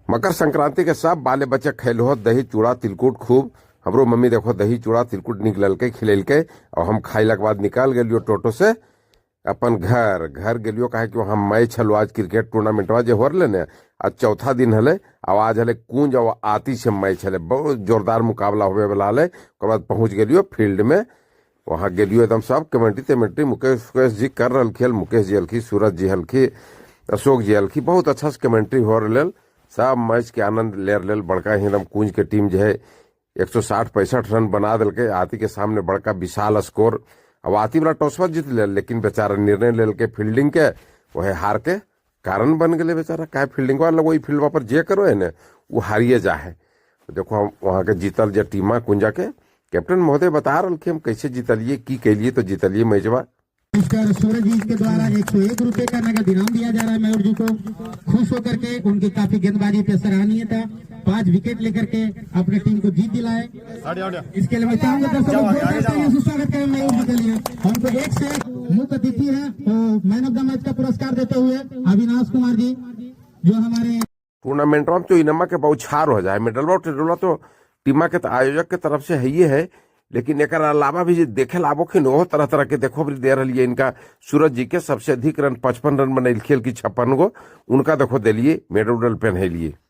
मकर संक्रांति के सब बाले बच्चे खैलो दही चूड़ा तिलकुट खूब। हमरो मम्मी देखो दही चूड़ा तिलकुट निकललकै खिलेलकै और हम खाइला के बाद निकल गेलियो टोटो से अपन घर। घर गेलियो काहे कि वहाँ मैच हलो आज क्रिकेट टूर्नामेंटवा जे हो रहे ने, आज चौथा दिन हले और आज हले कुंज और आती से मैच हले, बहुत जोरदार मुकाबला होवे वाला हले। ओकर बाद पहुंच गेलियो फील्ड में, वहाँ गेलियो एकदम सब कमेंट्री तमेंट्री मुकेश उकेश जी कर रहा खेल, मुकेश जी हलखी, सूरज जी हलखी, अशोक जी हलखी, बहुत अच्छा से कमेंट्री हो रहा। सब मैच के आनंद ले रहे। बड़का ही एकदम कुंज के टीम जो है 160-65 रन बना दिलके आती के सामने, बड़का विशाल स्कोर। अब आती वाला टॉसवा जीत ले, लेकिन बेचारा निर्णय ले फील्डिंग के, वह हार के कारण बन गए बेचारा। काहे फील्डिंग वाला वही फील्ड पर जे करो है ने वो हारिए जा है। देखो हम वहाँ के जीतल जे टीमा कुंजा के कैप्टन महोदय बता रहे कि हम कैसे जीतलिए की कैलिए तो जीतलिए मैचवा। मिस्टर सूरज जी के द्वारा 101 रुपए का नगद इनाम दिया जा रहा है मयूर जी को। खुश होकर के उनकी काफी गेंदबाजी पे सराहनीय था, 5 विकेट लेकर के अपने टीम को जीत दिलाए। इसके लिए मैं चाहूंगा दर्शकों जोरदार तालियों से स्वागत करें मयूर जी के लिए। हमको एक से मुख्य अतिथि है तो मैन ऑफ the match का पुरस्कार देते हुए अविनाश कुमार जी जो हमारे टूर्नामेंटवा में तो इनमा के बौछार हो जाए, मेडलवा टेडलवा तो टीमा के तो आयोजक के तरफ से है ही है, लेकिन एक अलावा भी जे देखे लाबो कि ओहो तरह तरह के देखो भी दे रही है। इनका सूरज जी के सबसे अधिक रन 55 रन बनल खेल की 56 गो उनका देखो दिलिए मेडल उडल पहनलिए।